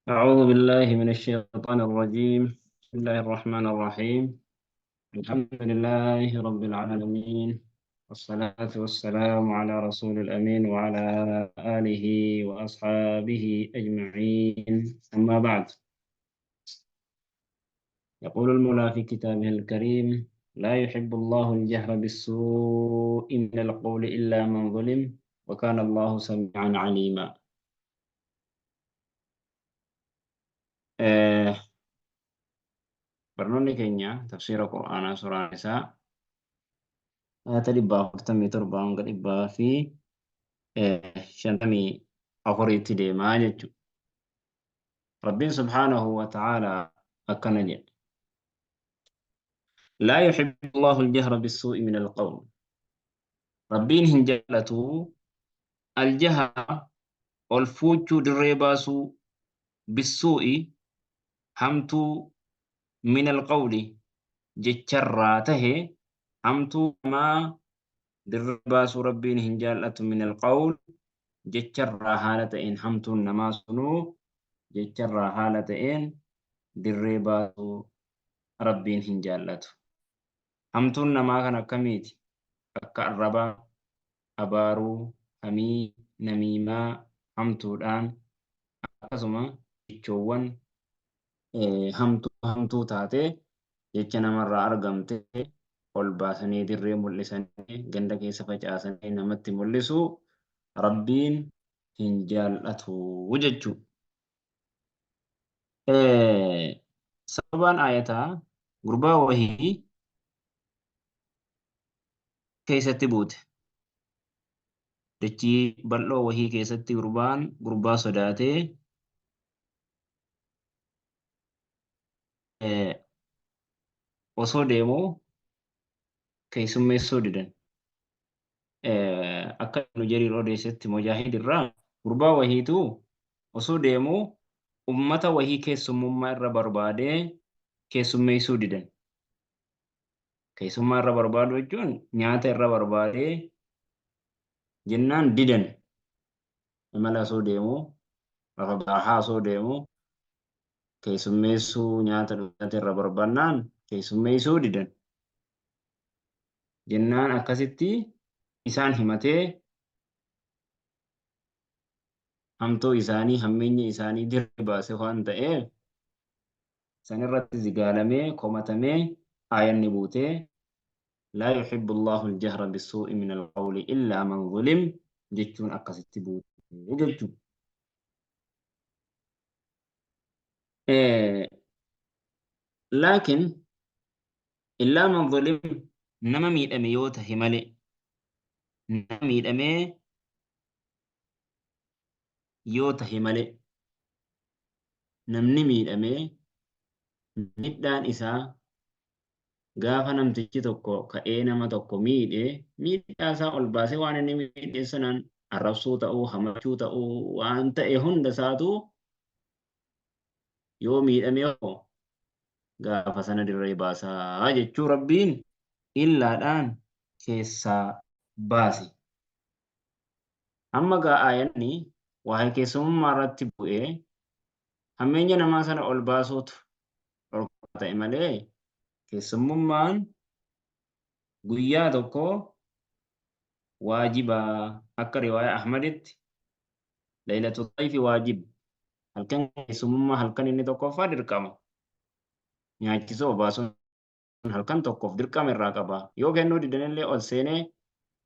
أعوذ بالله من الشيطان الرجيم. بسم الله الرحمن الرحيم. الحمد لله رب العالمين، والصلاة والسلام على رسول الأمين وعلى آله وأصحابه أجمعين. أما بعد، يقول المولى في كتابه الكريم: لا يحب الله الجهر بالسوء من القول إلا من ظلم وكان الله سميعا عليما. Barnoonni keenya tafsiira Qur'aanaa suuraa isaa ayata 147 hanga 154tti deemaa jechuudha. Rabbiin subhaanahu wa ta'aalaa akkana jedha: Laa yuhibbu Allahu al-jahra bis-suu'i min al-qawl. Rabbiin hin jaalatu al-jahra ol fuuchuu, dirree baasuu, bis-suu'i hamtuu, min al-qawli jecharraa tahe, hamtuu namaa dirree baasuu Rabbiin hin jaallatu. Min al-qawl jecharraa haala ta'een, hamtuun namaa sunuu jecharraa haala ta'een dirree baasuu Rabbiin hin jaallatu. Hamtuun namaa kan akkamiiti? Akka arrabaa, abaaruu, hamii, namiimaa, hamtuudhaan, akkasuma jechoowwan hamtuu hamtuu taate jecha namarraa argamte ol baasanii dirree mul'isanii ganda keessa facaasanii namatti mul'isu Rabbiin hin jaallatu jechuudha. Sababaan aayataa gurbaa wahii keessatti buute. Dachii bal'oo wahii keessatti gurbaan gurbaa sodaatee osoo deemuu keessummeessuu didan. Akka Ibnu Jariir odeessetti Mujaahid irraa, gurbaa wahiitu osoo deemuu ummata wahii keessummummaa irra barbaadee keessummeessuu didan. Keessummaa irra barbaadu jechuun nyaata irra barbaadee jennaan didan. Imala osoo deemuu, lafa barahaa osoo deemuu, keessummeessuu, nyaata dhugaatii irra barbaannaan keessummeessuu didan. Jennaan akkasitti isaan himatee hamtuu isaanii, hammeenya isaanii dirree baase waan ta'eef, sanirratti zigaalamee komatamee aayanni buutee laa yuhibbu Allahu al-jahra bis-suu'i min al-qawli illaa man zulim jechuun akkasitti buute jechuudha. Laakiin illaa man zulim, nama miidhame yoo tahe malee, nama miidhamee yoo tahe malee, namni miidhamee miidhaan isaa gaafa namtichi tokko ka'ee nama tokko miidhe, miidhaa isaa ol baasee waan inni miidhe sanaan arrabsuu ta'uu, hamachuu ta'uu, waan ta'e hunda isaatu yoo miidhame hoo gaafa sana dirree baasaa jechuu Rabbiin illaadhaan keessaa baase. Amma gaa aayanni waa'ee keessummaa irratti bu'ee hammeenya namaa sana ol baasuutu dhorkaa ta'e malee, keessummummaan guyyaa tokko waajiba. Akka riwaayaa Ahmaditti Laylatu Dayfi waajib, halkan keessummummaa halkan inni tokkoffaa dirqama, nyaachisuu obaasuun halkan tokkoof dirqama irraa qaba. Yoo kennuu didanillee ol seenee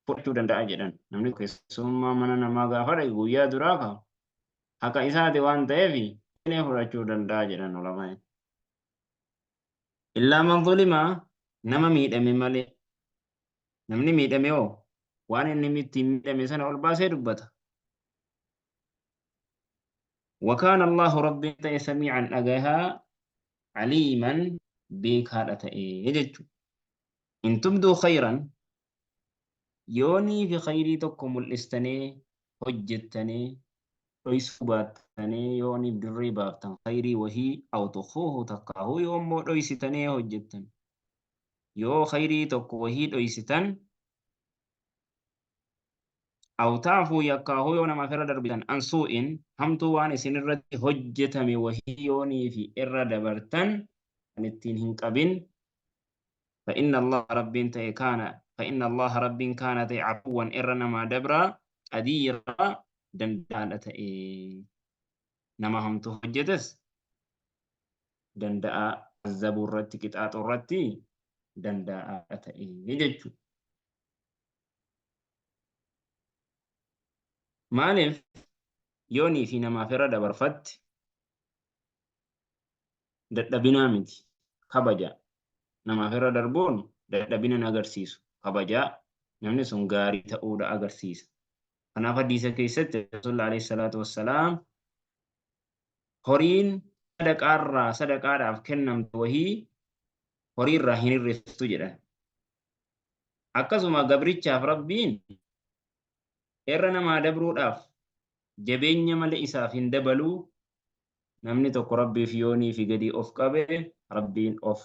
fudhachuu danda'a jedhan. Namni keessummaa mana namaa gaafa dhaqe guyyaa duraa ka haqa isaati waan ta'eef seenee fudhachuu danda'a jedhan ulamaan. Illaa man zulima, nama miidhame malee. Namni miidhame hoo waan inni ittiin miidhame sana ol baasee dubbata. Wakaana Allahu, Rabbiin ta'e, samiican dhagahaa, aliiman beekaadha ta'e jechuudha. In tubduu khayran, yoonii fi khayrii tokko mul'istanii hojjettanii dhoysuu baattanii, yooniif dirree baaftan khayrii wahii, aw tukhfuuhu takkaahuu yoommoo dhoysitanii hojjettan, yoo khayrii tokko wahii dhoysitan. Aw ta'fuu yakkaahuu yoo namaaf irra darbitan an suu'in hamtuu waan isin irratti hojjetame wahii yoonii fi irra dabartan kan ittiin hin qabin fa inna Allaha Rabbiin ta'e kaana fa inna Allaha Rabbiin kaana ta'e afuwwan irra namaa dabraa qadiiraa danda'aadha ta'e nama hamtuu hojjetes danda'aa azabuu irratti qixaaxuu irratti danda'aadha ta'e jechuudha. Maaliif yoonii fi namaaf irra dabarfatti dadhabinaa miti kabaja namaaf irra darbuun dadhabina hin agarsiisu kabajaa namni sun gaarii ta'uudha agarsiisa. Kanaaf hadiisa keessatti Rasuulli alayhi salaatu wassalaam horiin sadaqaarraa sadaqaadhaaf kennamte wahii horiirraa hin hir'iftu jedhan. Akkasuma gabrichaaf Rabbiin irra namaa dabruudhaaf jabeenya malee isaaf hin dabaluu namni tokko Rabbiif yoonii fi gadi of qabe Rabbiin of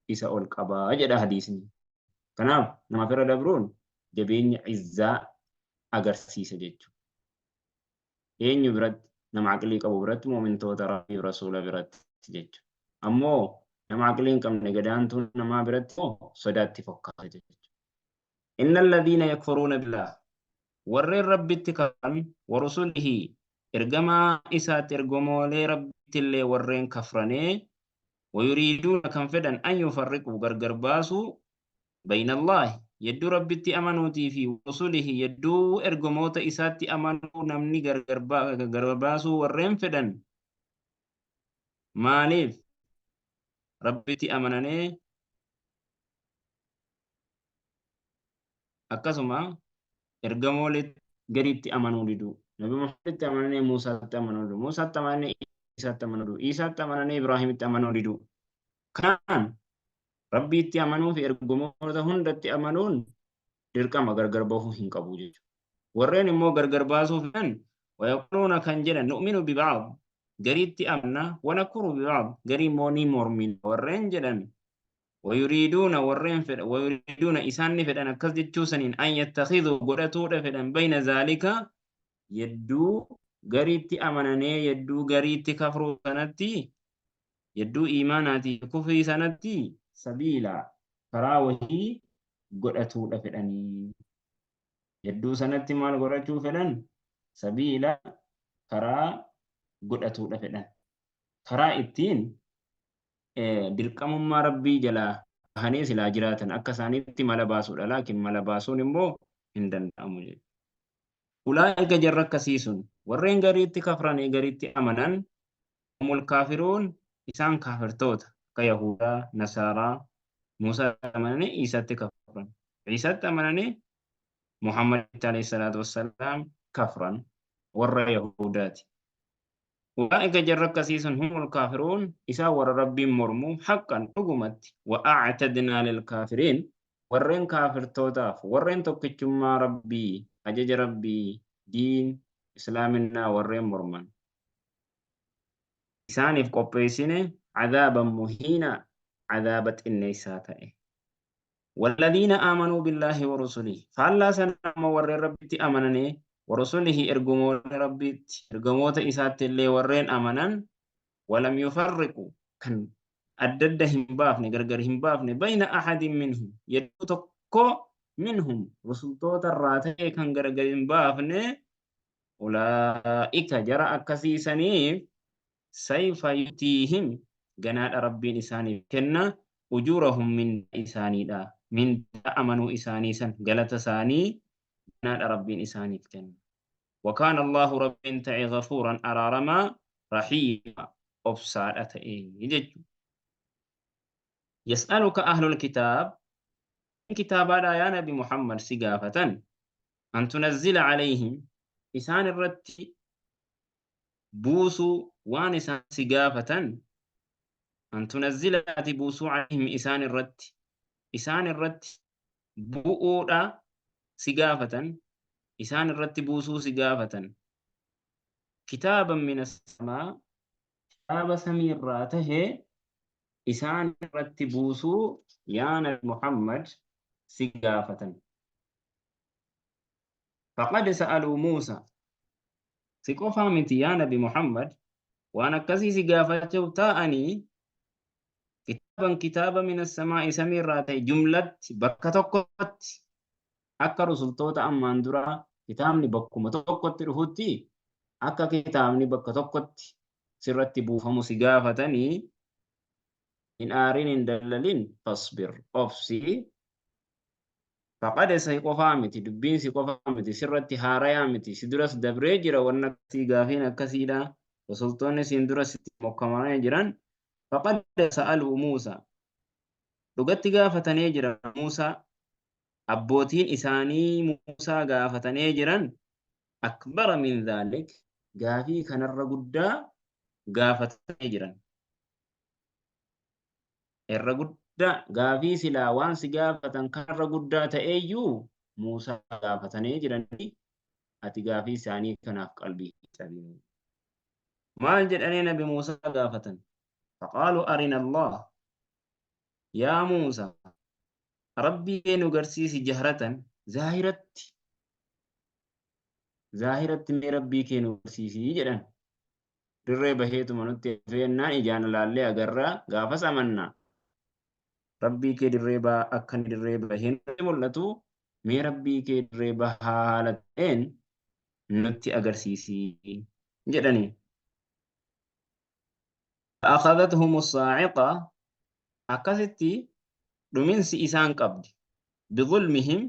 isa ol qabaa jedha hadiisni. Kanaaf namaaf irra dabruun jabeenya izzaa agarsiisa jechuudha. Eenyu biratti? Nama aqlii qabu biratti, mu'mintoota Rabbii fi Rasuula biratti jechuudha. Ammoo nama aqlii hin qabne gadaantuu namaa biratti immoo sodaatti fokkaata jechuudha. Inna alladhiina yakfuruuna billaah warreen Rabbitti kafran wa rusulihi ergamaa isaatti ergamoolee Rabbitti illee warreen kafranee wa yuriiduuna kan fedhan an yufarriquu gargar baasuu bayna Allaahi, yedduu Rabbitti amanuutii fi wa rusulihi, yedduu ergamoota isaatti amanuu namni gargar baasuu warreen fedhan maaliif Rabbitti amananee akkasuma ergamoolee gaditti amanuu diduu. Nabi Muhammaditti amananii Muusaatti amanuu diduu. Muusaatti amananii Iisaatti amanuu diduu. Iisaatti amananii Ibraahimitti amanuu diduu. Kanaan Rabbiitti amanuu fi ergamoota hundatti amanuun dirqama gargar bahuu hin qabu jechuudha. Warreen immoo gargar baasuu fedhan wayaquuluuna kan jedhan nu'minu biba'd gariitti amanna wanakfuru biba'd garii immoo ni mormina warreen jedhan wayuriiduuna warreen fedha wayuriiduuna isaan ni fedhan akkas jechuu saniin an yattakhiduu godhatuudha fedhan bayna zaalika yedduu gariitti amananee yedduu gariitti kafruu sanatti Yedduu iimaanaatii fi kufrii sanatti sabiila, karaa wahii godhatuudha fedhanii. Yedduu sanatti maal godhachuu fedhan? Sabiila, karaa godhatuudha fedhan. Karaa ittiin dirqamummaa Rabbii jalaa bahanii silaa jiraatan akka isaaniitti mala baasuudha. Laakiin mala baasuun immoo hin danda'amu jechuudha. Ulaa'ika jarra akkasii sun warreen gariitti kafranii gariitti amanan humul kaafiruun isaan kaafirtoota akka Yahudaa, Nasaaraa, Muusaatti amananii Iisaatti kafran. Iisaatti amananii Muhammaditti alayhi salaatu wassalaam kafran warra Yahudaati. Ulaa'ika jarra akkasii sun humul kaafiruun isaan warra Rabbiin mormuu haqqan dhugumatti wa a'tadnaa lil kaafiriin warreen kaafirtootaaf warreen tokkichummaa Rabbii ajaja Rabbii diin islaaminaa warreen morman isaaniif qopheessine adaaban muhiinaa adaaba xinneessaa ta'e. Walladhiina aamanuu billaahi wa rusulihi faallaa sana ammoo warreen Rabbitti amananii wa rusulihi ergamoota Rabbiitti ergamoota isaatti illee warreen amanan walam yufarriqu kan adda adda hin baafne gargar hin baafne bayna ahadin minhum yedduu tokko minhum rusultoota irraa ta'e kan gargar hin baafne Ulaa'ika jara akkasii saniif sayfa yutiihim ganaadha Rabbiin isaaniif kenna ujuurahum mindaa isaaniidha mindaa amanuu isaanii san galata isaanii ganaadha Rabbiin isaaniif kenna. Wakaana Allaahu Rabbiin ta'e ghafuuran araaramaa rahiima obsaadha ta'e jechuudha. Yas'aluka ahlul kitaab kitaabaadhaa yaa Nabi Muhammad si gaafatan an tunazzila alayhim isaan irratti buusuu waan isaan si gaafatan an tunazzila ati buusuu alayhim isaan irratti isaan irratti bu'uudha si gaafatan isaan irratti buusuu si gaafatan kitaaban min as-samaa kitaaba samii irraa tahe isaan irratti buusuu yaa Nabi Muhammad si gaafatan. Faqad sa'aluu Muusa, si qofaa miti yaa Nabi Muhammad, waan akkasii si gaafachuuf taa'anii kitaaban kitaaba min as-samaa'i samii irraa ta'e jumlatti bakka tokkotti akka rusultoota ammaan duraa kitaabni bakkuma tokkotti dhufutti akka kitaabni bakka tokkotti sirratti buufamu si gaafatanii hin aarin hin dallalin, fasbir, obsi. Faqad si qofaa miti, dubbiin si qofaa miti, sirratti haarayaa miti, si duras dabree jira wanna akkasii, gaafiin akkasiidha, rusultoonni siin dura sitti mokkamanii jiran. Faqad sa'aluu Muusa, dhugatti gaafatanii jiran Muusaa, abbootiin isaanii Muusaa gaafatanii jiran, akbara min dhaalik, gaafii kanarra guddaa gaafatanii jiran. Irra guddaa gaafii silaa waan si gaafatan kanarra guddaa ta'eeyyuu Muusaa gaafatanii jiranii, ati gaafii isaanii kanaaf qalbii hin cabin. Maal jedhanii Nabi Muusaa gaafatan? Faqaalu arina Allah, yaa Muusaa, Rabbii kee nu garsiisi, jahratan, zaahiratti, zaahiratti mee Rabbii kee nu garsiisi jedhan. Dirree baheetuma nutti feennaan ijaan ilaallee agarraa gaafas amannaa. Rabbii kee dirree baa akka inni dirree bahee nutti mul'atu, mee Rabbii kee dirree bahaa haala ta'een nutti agarsiisi jedhanii. Fa'akhadhathum as-saa'iqa, akkasitti dhuminsi isaan qabdi. Bidhulmihim,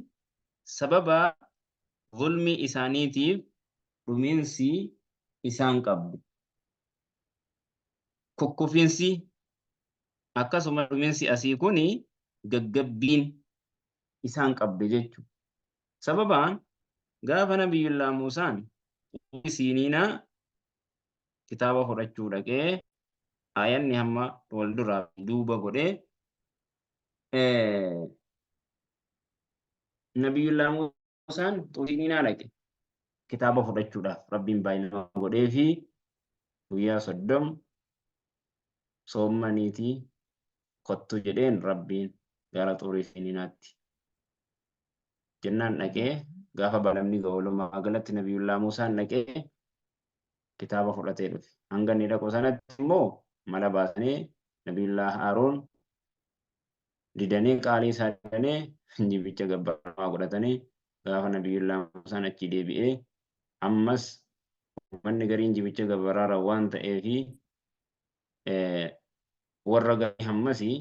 sababa zulmii isaaniitiif dhuminsi isaan qabdi. Kukkufinsi akkasuma dhuminsi asii kuni gaggabbiin isaan qabde jechuudha. Sababaan gaafa Nabiyyullaa Muusaan Siiniinaa kitaaba fudhachuu dhaqee aayanni hamma wal duraa duuba godhee, Nabiyyullaa Muusaan Siiniinaa dhaqe kitaaba fudhachuudhaaf, Rabbiin baay'inama godhee fi guyyaa 30 soommaniitii kottu jedheen Rabbiin gara Xuurii Siiniinaatti jennaan dhaqee, gaafa balamni ga'u walumaa galatti Nabiyyullaa Muusaan dhaqee kitaaba fudhatee dhufe. Hanga inni dhaqu sanatti immoo mala baasanii Nabiyyullaa Haaruun didanii, qaalii isaa didanii, jibicha gabbaramaa godhatanii, gaafa Nabiyyullaa Muusaan achii deebi'ee ammas uummanni gariin jibicha gabbaraara waan ta'eefi warra garii hammasii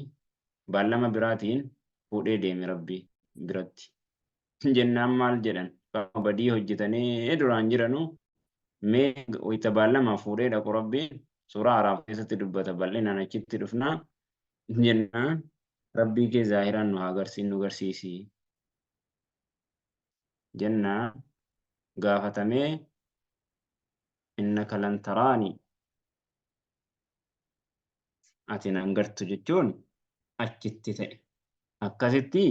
baallama biraatiin fuudhee deeme Rabbi biratti. Jennaan maal jedhan? Qaama badii hojjetanii duraan jiranu mee wayita baallama fuudhee dhaqu Rabbiin suuraa Araaf keessatti dubbata, bal'inaan achitti dhufnaa jennaan, Rabbii kee zaahiraan nu haa garsiin nu garsiisi jennaan gaafatamee, innaka lan taraani, ati nan gartu jechuun achitti ta'e. Akkasitti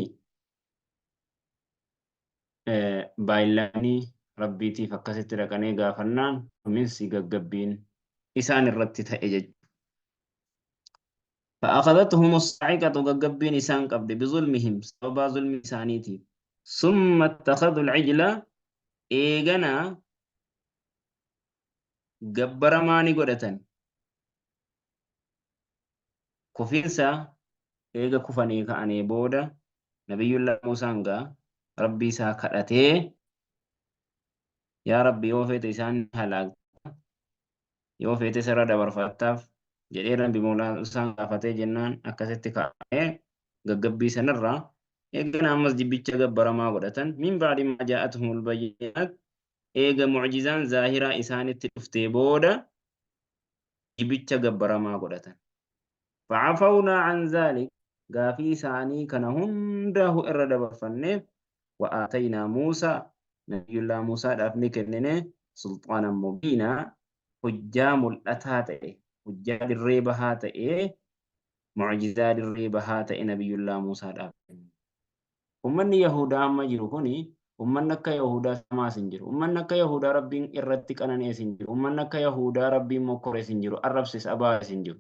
baay'inni Rabbiitiif akkasitti dhaqanii gaafannaan dhuminsi gaggabbiin isaan irratti ta'e jechuudha. فأخذتهم الصاعقة، gaggabbiin isaan qabde، بظلمهم، sababa zulmi isaaniitiif. ثم اتخذوا العجل، eeganaa gabbaramaa ni godhatan. Kufiinsa eega kufanii ka'anii booda Nabiyyullaa Muusaan gaa Rabbii isaa kadhatee, yaa Rabbi, yoo feete isaan halaakta, yoo feete sirra dabarfattaaf jedhee Rabbi Muusaan gaafatee jennaan, akkasitti ka'ee gaggabbii sanarraa eegana ammas jibbicha gabbaramaa godhatan. من بعد ما جاءتهم البينات, eega mucjizaan zaahiraa isaanitti dhuftee booda jibicha gabbaramaa godhatan. فعفونا عن ذلك, gaafii isaanii kana hundaahu irra dabarfanneef. وآتينا موسى, Nabiyyullaa Muusaadhaaf ni kennine, سلطانا مبينا, hujjaa mul'ataa ta'e, hujjaa dirree bahaa ta'e, mucjizaa dirree bahaa ta'e Nabiyyullaa Muusaadhaaf kenne. Ummanni Yahudaa amma jiru kuni, ummanni akka Yahudaa samaas hin jiru. Ummanni akka Yahudaa Rabbiin irratti qananees hin jiru. Ummanni akka Yahudaa Rabbiin mokkores hin jiru. Arrabsis abaares hin jiru.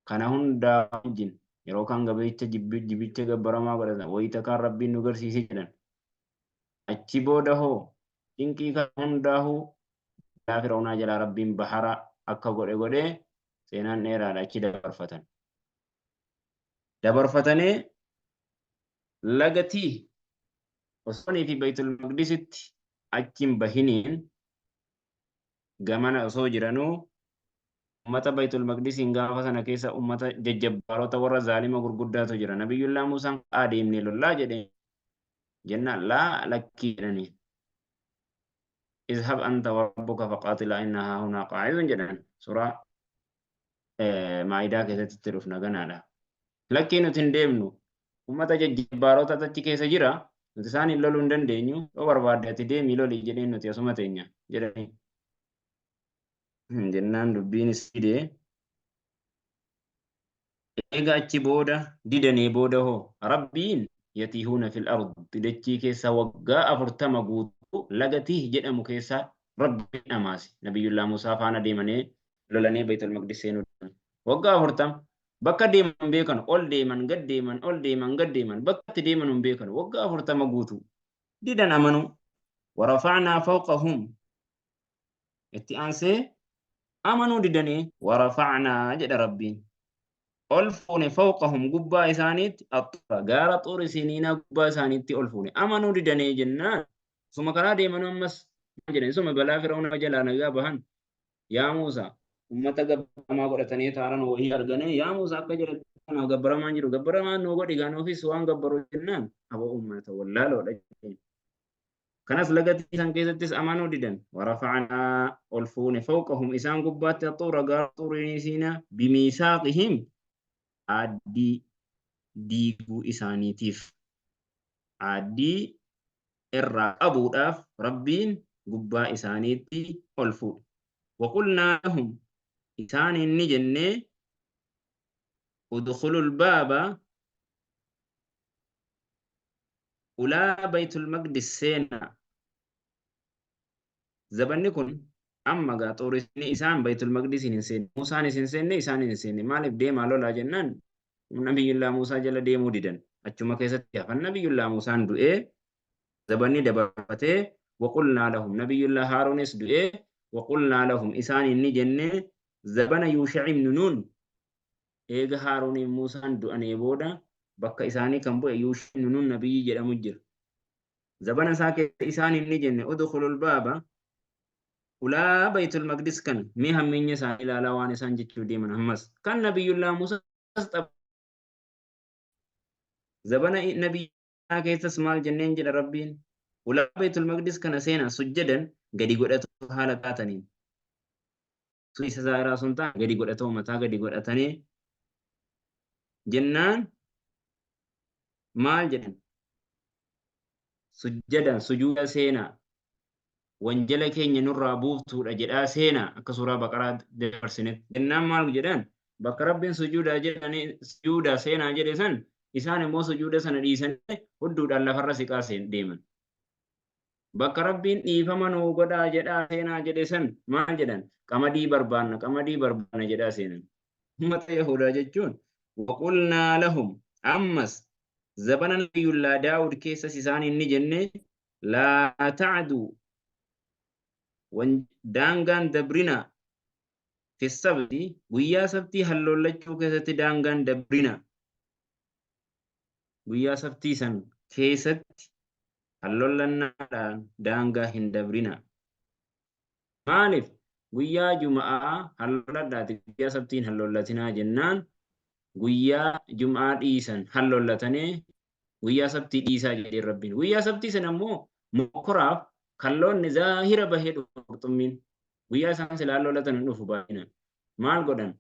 Kana hundaa wajjin yeroo kaan gabeecha jibicha gabbaramaa godhatan, wayita kaan Rabbiin nu garsiise jedhan. Achi booda hoo cinqii kana hundaahuu balaa Fir'awnaa jalaa Rabbiin bahara akka godhe godhee seenaan dheeraadha achi dabarfatan. Dabarfatanii laga Tiih osoonii fi Baytul Maqdisitti achi hin bahiniin gamana osoo jiranuu ummata Baytul Maqdisiin gaafa sana keessa ummata jajjabbaarota warra zaalima gurguddaatu jira. Nabiyyullaa Muusaan ka'aa deemnee lollaa jedheen. Jennaan laa lakkii jedhaniin. Izhab anta wa rabbuka faqaatilaa innaa haahunaa qaa'iduun jedhan. Suuraa Maa'idaa keessatti itti dhufna ganaadha. Lakkii nuti hin deemnu. Ummata jajjabbaarota achi keessa jira. Nuti isaaniin loluu hin dandeenyu. Yoo barbaadde ati deemii loli jedheen nuti asuma teenya jedhanii. Jennaan dubbiinis didee. Eega achi booda didanii booda hoo Rabbiin yatiihuuna fil ardi dachii keessa waggaa 40 guutuu laga Tiih jedhamu keessa Rabbiin dhamaase. Nabiyyullaa Muusaa faana deemanii lolanii Baytul Maqdis seenuu didan. Waggaa 40 bakka deeman hin beekan ol deeman gad deeman ol deeman gad deeman bakka itti deeman hin beekan waggaa 40 guutuu didan amanuu. Warafa'naa fawqahum itti aansee amanuu didanii warafa'naa jedha Rabbiin ol fuune fawqahum gubbaa isaaniitti axxuura gaara xuuri siniinaa gubbaa isaaniitti ol fuune amanuu didanii jennaan suma karaa deemanuu ammas maal jedhan suma balaa fir'auna jalaa nagaa bahan yaa Muusaa ummata gabbaramaa godhatanii taaran wahii arganii yaa Muusaa akka jedhan kanaaf gabbaramaan jiru gabbaramaan nuu godhi gaa nuufis waan gabbaru jennaan aboo ummata wallaaloodha jedheen. Kanas laga san keessattis amanuu didan. Warafa'naa ol fuune fawqahum isaan gubbaatti axuura gaara xuurii siinaa bimiisaaqihim aaddii diiguu isaaniitiif aaddii irraa qabuudhaaf Rabbiin gubbaa isaaniitti ol fuudhe. Waqulnaa lahum isaaniin ni jennee udkhulul baaba Ulaa Baytul Maqdis seenaa. Zabanni kun amma gaa xuurisni isaan Baytul Maqdisiin hin seenne. Muusaanis hin seenne isaanis hin seenne. Maaliif deemaa lolaa jennaan Nabiyyullaa Muusaa jala deemuu didan. Achuma keessatti hafan. Nabiyyullaa Muusaan du'ee zabanni dabarfatee waqulnaa lahum Nabiyyullaa Haaruunis du'ee waqulnaa lahum isaaniin ni jennee zabana Yuusha'i ibn Nuun Eega Haaruunii fi Muusaan du'anee booda bakka isaanii kan bu'e Yuusha ibn Nuun nabiyyii jedhamu jira. Zabana isaa keessa isaaniin ni jenne udkhulul baaba ulaa Baytul Maqdis kana mee hammeenya isaanii ilaalaa waan isaan jechuu deeman ammas kan nabiyyullaa Muusaas zabana nabiyyaa keessas maal jenneen jedha Rabbiin ulaa Baytul Maqdis kana seenaa sujjadan gadi godhatu haala taataniin sun isa zaahiraa sun taane gadi godhatoo mataa gadi godhatanii jennaan maal jedhan sujjadan sujuuda seenaa wanjala keenya nurraa buuftuudha jedhaa seenaa akka suuraa baqaraa dabarsinetti jennaan maal jedhan bakka rabbiin sujuudaa jedhanii sujuudaa seenaa jedhe san isaan immoo sujuuda sana dhiisanii hudduudhaan lafarra siqaa deeman. Bakka Rabbiin dhiifama nuu godhaa jedhaa seenaa jedhe san maal jedhan? Qamadii barbaanna, qamadii barbaanna jedhaa seenan. Ummata Yahudaa jechuun waqulnaa lahum ammas zabana Nabiyyullaa Daawud keessas isaaniin ni jenne laa ta'duu daangaan dabrinaa fi sabti guyyaa sabtii halloollachuu keessatti daangaan dabrinaa guyyaa sabtii san keessatti Hallollannaadhaan daangaa hin dabrinaa. Maaliif? Guyyaa Jum'aa hallolladhaati guyyaa Sabtii hin hallollatinaa jennaan guyyaa Jum'aa dhiisan hallollatanii guyyaa Sabtii dhiisaa jedheen Rabbiin. Guyyaa Sabtii sana immoo mokkoraaf kalloonni zaahira bahee dhufa qurxummiin. Guyyaa isaan silaa hallollatan hin dhufu baay'inaan. Maal godhan?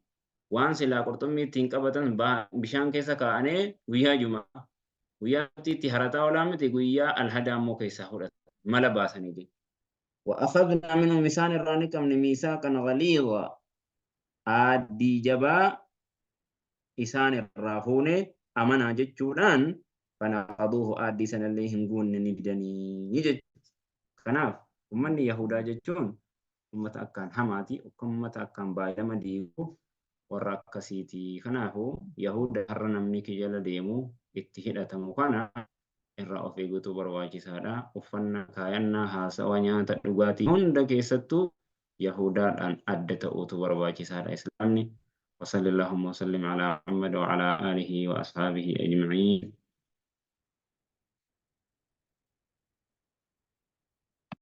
Waan silaa qurxummii ittiin qabatan bishaan keessa kaa'anii guyyaa Jum'aa Guyyaa Sabtiitti harataa oolaa miti guyyaa Alhadaa immoo keessaa fudhata. Mala baasanii jechuudha. Wa akhadnaa minhum isaan irraa ni qabne miisaaqan ghaliidha aaddii jabaa isaan irraa fuune amanaa jechuudhaan fanaqaduuhu aaddii sanallee hin guunne ni didanii jechuudha. Kanaaf ummanni Yahudaa jechuun ummata akkaan hamaati, ummata akkaan baay'ama diigu warra akkasiiti. Kanaafuu Yahuda har'a namni jala deemu itti hidhatamu kana Irraa of eeguutu barbaachisaadha. Uffannaa, kaayannaa, haasawa, nyaata, dhugaatii hunda keessattuu Yahudaadhaan adda ta'uutu barbaachisaadha Islaamni. وصلى اللهم وسلم على محمد وعلى آله وأصحابه أجمعين.